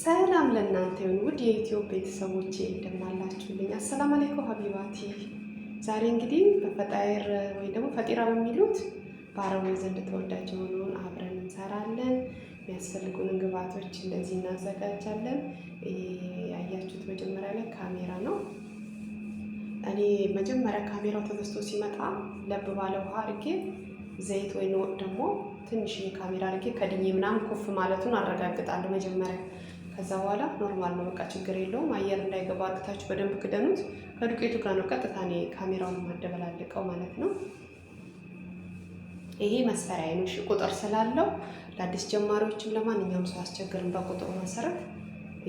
ሰላም ለእናንተ ይሁን ውድ የኢትዮ ቤተሰቦቼ፣ እንደምን አላችሁልኝ? السلام عليكم حبيباتي። ዛሬ እንግዲህ በ فطاير ወይ ደግሞ فطيرة በሚሉት በአረቦች ዘንድ ተወዳጅ የሆነውን አብረን እንሰራለን። የሚያስፈልጉንን ግብአቶች እንደዚህ እናዘጋጃለን። ያያችሁት መጀመሪያ ላይ خميرة ነው። እኔ መጀመሪያ خميرة ው ተገዝቶ ሲመጣ ለብ ባለ ውሃ አድርጌ ዘይት ወይ ደግሞ ትንሽዬ خميرة አድርጌ ከድኜ ምናምን ኩፍ ማለቱን አረጋግጣለሁ መጀመሪያ። ከዛ በኋላ normal ነው፣ በቃ ችግር የለውም። አየር እንዳይገባ አርግታችሁ በደንብ ክደኑት። ከዱቄቱ ጋር ነው ቀጥታ እኔ خميرة ውን ማደበላልቀው ማለት ነው። ይሄ መስፈሪያ ነው፣ እሺ ቁጥር ስላለው ለአዲስ ጀማሪዎችም ለማንኛውም ሰው አስቸግርም። በቁጥሩ መሰረት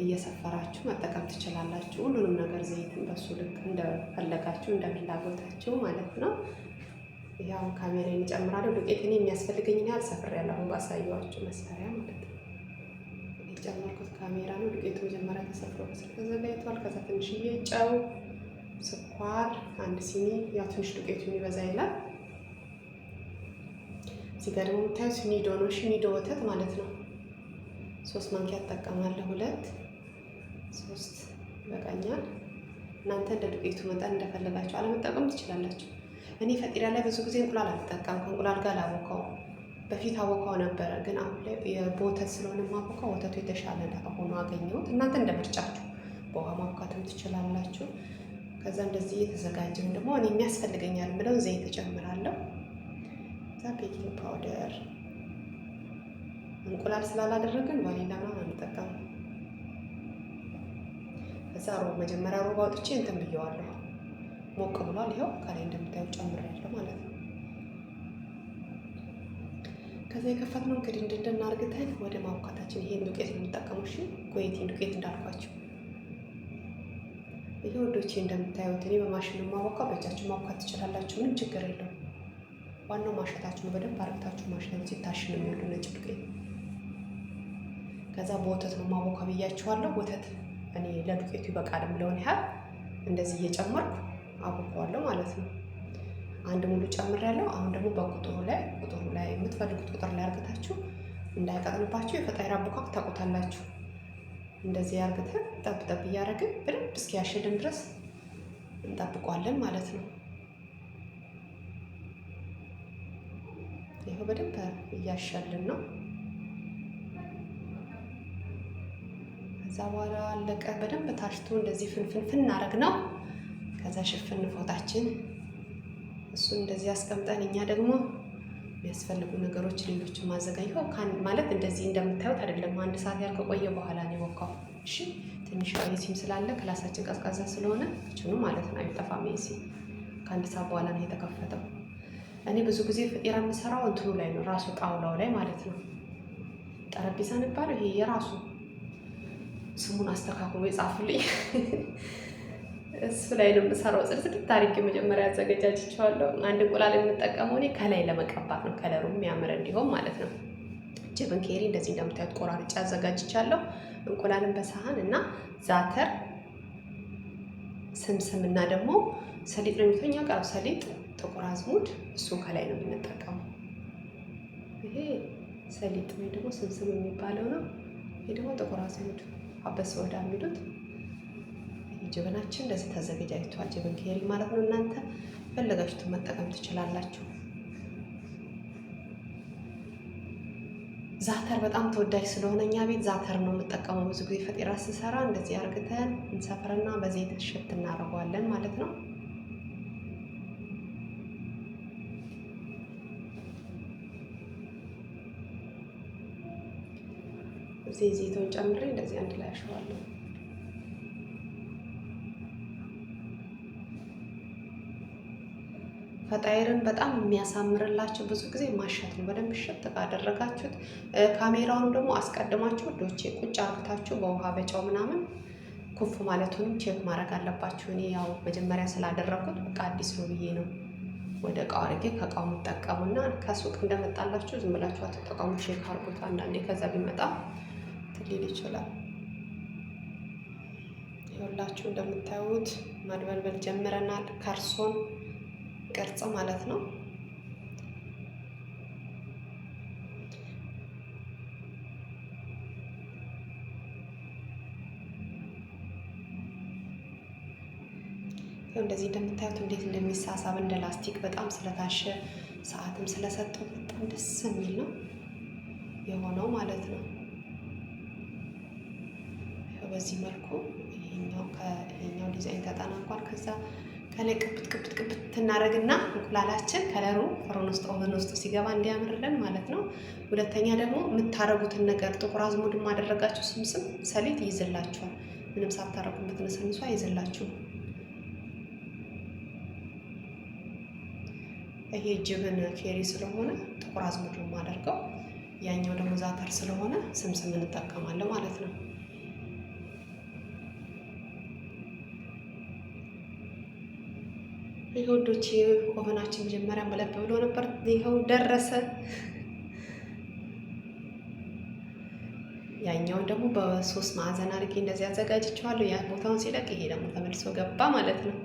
እየሰፈራችሁ መጠቀም ትችላላችሁ። ሁሉንም ነገር ዘይትን በሱ ልክ እንደፈለጋችሁ እንደ ፍላጎታችሁ ማለት ነው። ያው ካሜራዬን እጨምራለሁ። ዱቄት እኔ የሚያስፈልገኝን ያህል ሰፍሬያለሁ። አሁን ባሳየኋችሁ መስፈሪያ ማለት ነው። የጨመርኩት ካሜራ ነው። ዱቄቱ መጀመሪያ ተሰፍሮ በስር ተዘጋጅቷል። ከዛ ትንሽዬ ጨው፣ ስኳር አንድ ሲኒ፣ ያው ትንሽ ዱቄቱ የሚበዛ ይላል። እዚህ ጋር ደግሞ የምታዩት ኒዶ ነው። እሺ ኒዶ ወተት ማለት ነው። 3 ማንኪያ እጠቀማለሁ። 2 3 ይበቃኛል። እናንተ እንደ ዱቄቱ መጠን እንደፈለጋችሁ አለመጠቀም ትችላላችሁ። እኔ فطيرة ላይ ብዙ ጊዜ እንቁላል አልጠቀም። ከእንቁላል ጋር አላቦካው። በፊት አቦካው ነበረ፣ ግን አሁን ላይ በወተት ስለሆነ ማቦካው ወተቱ የተሻለ ሆኖ አገኘሁት። እናንተ እንደ ምርጫችሁ በውሃ ማቡካትም ትችላላችሁ። ከዛ እንደዚህ የተዘጋጀውን ደግሞ እኔ የሚያስፈልገኛል የምለውን ዘይት እጨምራለሁ። ከዛ baking powder፣ እንቁላል ስላላደረግን ቫኒላ ምናምን አንጠቀምም። ከዛ ሮብ መጀመሪያ ሮብ አውጥቼ እንትን ብየዋለሁ። ሞቅ ብሏል። ይኸው ከላይ እንደምታየው ጨምሬያለሁ ማለት ነው። ከዛ የከፈትነው እንግዲህ እንድንድን ወደ ማቡካታችን ይሄን ዱቄት ነው የምጠቀመው። እሺ ኩዌቲ ዱቄት እንዳልኳቸው ይሄ ወዶቼ እንደምታዩት እኔ በማሽን ማቦካው፣ በእጃችሁ ማቡካት ትችላላችሁ። ምንም ችግር የለውም። ዋናው ማሸታችሁ ነው። በደንብ አርግታችሁ ማሸት ሲታሽ ነው የሚወዱ ነጭ ዱቄት። ከዛ በወተት ነው ማቦካ ብያችኋለሁ። ወተት እኔ ለዱቄቱ ይበቃል የምለውን ያህል እንደዚህ እየጨመርኩ አቦካዋለሁ ማለት ነው። አንድ ሙሉ ጨምሬያለሁ። አሁን ደግሞ በቁጥሩ ላይ ቁጥሩ ላይ የምትፈልጉት ቁጥር ላይ አርግታችሁ እንዳይቀጥንባችሁ የ فطاير አቦካክ ታውቁታላችሁ። እንደዚህ አርግተን ጠብ ጠብ እያደረግን በደንብ እስኪያሽልን ድረስ እንጠብቀዋለን ማለት ነው። ይኸው በደንብ እያሸልን ነው። ከዛ በኋላ አለቀ። በደንብ ታሽቶ እንደዚህ ፍንፍንፍን እናደርግ ነው። ከዛ ሽፍን ፎጣችን እሱን እንደዚህ አስቀምጠን እኛ ደግሞ የሚያስፈልጉ ነገሮች ሌሎችን ማዘጋጀው ማለት እንደዚህ እንደምታዩት አይደለም። አንድ ሰዓት ያህል ከቆየ በኋላ ነው የቦካው። እሺ ትንሽ AC ም ስላለ ክላሳችን ቀዝቃዛ ስለሆነ ችኑ ማለት ነው አይጠፋም። AC ከአንድ ሰዓት በኋላ ነው የተከፈተው። እኔ ብዙ ጊዜ فطيرة የምሰራው እንትኑ ላይ ነው ራሱ ጣውላው ላይ ማለት ነው። ጠረጴዛ የሚባለው ይሄ የራሱ ስሙን አስተካክሎ የጻፉልኝ እሱ ላይ ነው የምሰራው። ጽድት አድርጌ መጀመሪያ አዘገጃጅቼዋለሁ። አንድ እንቁላል የምጠቀመው እኔ ከላይ ለመቀባት ነው፣ color ኡ የሚያምር እንዲሆን ማለት ነው። جبن ኬሪ እንደዚህ እንደምታዩት ቆራርጬ አዘጋጅቻለሁ። እንቁላልን በሰሃን እና زعتر፣ سمسم እና ደግሞ ሰሊጥ ነው የሚተኛ ጋር ሰሊጥ፣ ጥቁር አዝሙድ እሱን ከላይ ነው የምንጠቀመው። ይሄ ሰሊጥ ወይ ደግሞ سمسم የሚባለው ነው። ይሄ ደግሞ ጥቁር አዝሙድ حبة سوداء የሚሉት። جبن ኣችን እንደዚህ ተዘገጃጅቷል። جبن ኬሪ ማለት ነው። እናንተ ፈለጋችሁትን መጠቀም ትችላላችሁ። زعتر በጣም ተወዳጅ ስለሆነ እኛ ቤት زعتر ነው የምጠቀመው ብዙ ጊዜ فطيرة ስሰራ። እንደዚህ አርግተን እንሰፍርና በዘይት እሽት እናደርገዋለን ማለት ነው። እዚህ ዘይቱን ጨምሬ እንደዚህ አንድ ላይ አሸዋለሁ። فطاير ን በጣም የሚያሳምርላቸው ብዙ ጊዜ ማሸት ነው። በደንብ እሽት ካደረጋችሁት خميرة ውንም ደግሞ አስቀድማችሁ ዶቼ ቁጭ አርግታችሁ በውሃ በጨው ምናምን ኩፍ ማለቱንም check ማድረግ አለባችሁ። እኔ ያው መጀመሪያ ስላደረኩት በቃ አዲስ ነው ብዬ ነው ወደ እቃው አድርጌ ከእቃው የምጠቀሙና ከሱቅ እንደመጣላችሁ ዝም ብላችሁ አትጠቀሙ። check አድርጉት። አንዳንዴ ከዛ ቢመጣ ሊል ይችላል። ይኸውላችሁ እንደምታዩት ማድበልበል ጀምረናል። ካርሶን ቅርጽ ማለት ነው። እንደዚህ እንደምታዩት እንዴት እንደሚሳሳብ እንደ ላስቲክ በጣም ስለታሸ ሰዓትም ስለሰጠው በጣም ደስ የሚል ነው የሆነው ማለት ነው። በዚህ መልኩ ይሄኛው ከይሄኛው ዲዛይን ተጠናቋል። ከዛ ከላይ ቅብት ቅብት ቅብት እናደርግና እንቁላላችን ከለሩ فرن ውስጥ oven ውስጥ ሲገባ እንዲያምርልን ማለት ነው። ሁለተኛ ደግሞ የምታረጉትን ነገር ጥቁር አዝሙድ ማደረጋችሁ سمسم ሰሊጥ ይይዝላችኋል። ምንም ሳታረጉ ብትነሰንሱ አይይዝላችሁም። ይሄ جبن ኬሪ ስለሆነ ጥቁር አዝሙድ ነው የማደርገው። ያኛው ደግሞ زعتر ስለሆነ سمسم እንጠቀማለን ማለት ነው። ይህ ውዶቼ oven ኣችን መጀመሪያ ለብ ብሎ ነበር። ይኸው ደረሰ። ያኛውን ደግሞ በሶስት ማዕዘን አድርጌ እንደዚህ አዘጋጅቼዋለሁ። ያ ቦታውን ሲለቅ ይሄ ደግሞ ተመልሶ ገባ ማለት ነው።